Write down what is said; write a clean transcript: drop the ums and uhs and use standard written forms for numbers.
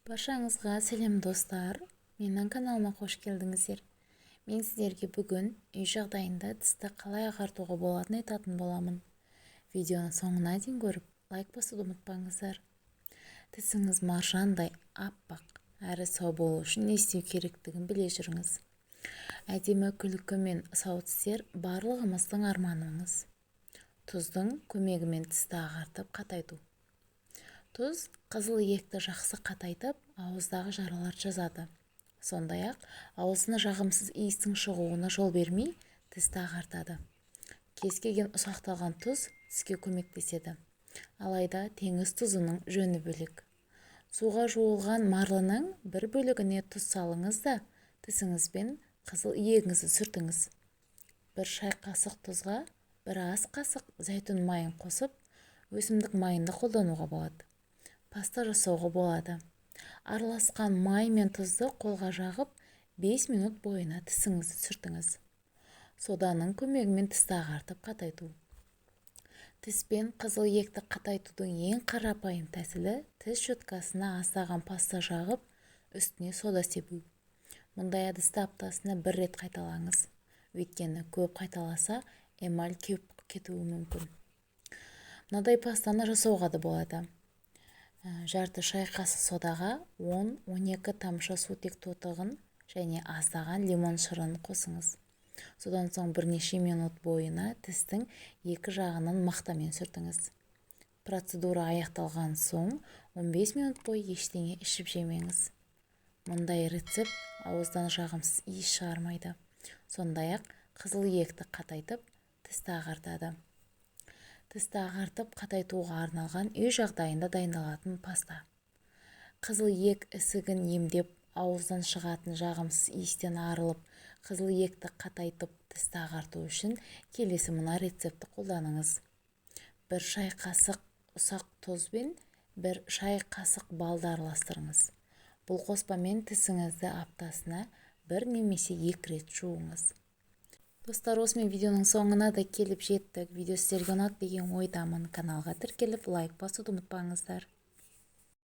Баршаңызға сәлем, достар! Менің каналыма қош келдіңіздер. Мен сіздерге бүгін үй жағдайында тісті қалай ағартуға болатынын айтатын боламын. Видеоны соңына дейін көріп, лайк басуды ұмытпаңыздар. Тісіңіз маржандай аппақ әрі сау болу үшін не істеу керектігін біле жүріңіз. Әдемі күлкі мен сау тістер барлығымыздың арманымыз. Тұздың көмегімен тісті ағартып, қатайту. Тұз қызыл иекті жақсы қатайтып, ауыздағы жараларды жазады. Сондай-ақ ауыздан жағымсыз иістің шығуына жол бермей, тісті ағартады. Кез келген ұсақталған тұз тіске көмектеседі. Алайда теңіз тұзының жөні бөлек. Суға жуылған марлының бір бөлігіне тұз салыңыз да, тісіңізбен қызыл иегіңізді сүртіңіз. 1 шай қасық тұзға 1 ас қасық зәйтүн майын қосып, өсімдік майын да қолдануға болады, паста жасауға болады. Араласқан май мен тұзды қолға жағып, 5 минут бойына тісіңізді сүртіңіз. Соданың көмегімен тісті ағартып, қатайту. Тіс пен қызыл иекті қатайтудың ең қарапайым тәсілі – тіс щеткасына аздаған паста жағып, үстіне сода себу. Мұндай әдісті аптасына бір рет қайталаңыз, өйткені көп қайталаса, эмаль кеуіп кетуі мүмкін. Мынадай пастаны жасауға да болады: жарты шай қасық содаға 10-12 тамшы сутек тотығын және аздаған лимон шырынын қосыңыз. Содан соң бірнеше минут бойына тістің екі жағынан мақтамен сүртіңіз. Процедура аяқталған соң 15 минут бойы ештеңе ішіп жемеңіз. Мұндай рецепт ауыздан жағымсыз иіс шығармайды, сондай-ақ қызыл иекті қатайтып, тісті ағартады. Тісті ағартып, қатайтуға арналған үй жағдайында дайындалатын паста. Қызыл иек ісігін емдеп, ауыздан шығатын жағымсыз иістен арылып, қызыл иекті қатайтып, тісті ағарту үшін келесі мына рецептті қолданыңыз: 1 шай қасық ұсақ тұз бен 1 шай қасық балды араластырыңыз. Бұл қоспамен тісіңізді аптасына бір немесе екі рет жуыңыз. Достар, осымен видеоның соңына да келіп жеттік. Видео сіздерге ұнады деген ойдамын. Каналға тіркеліп, лайк басуды ұмытпаңыздар.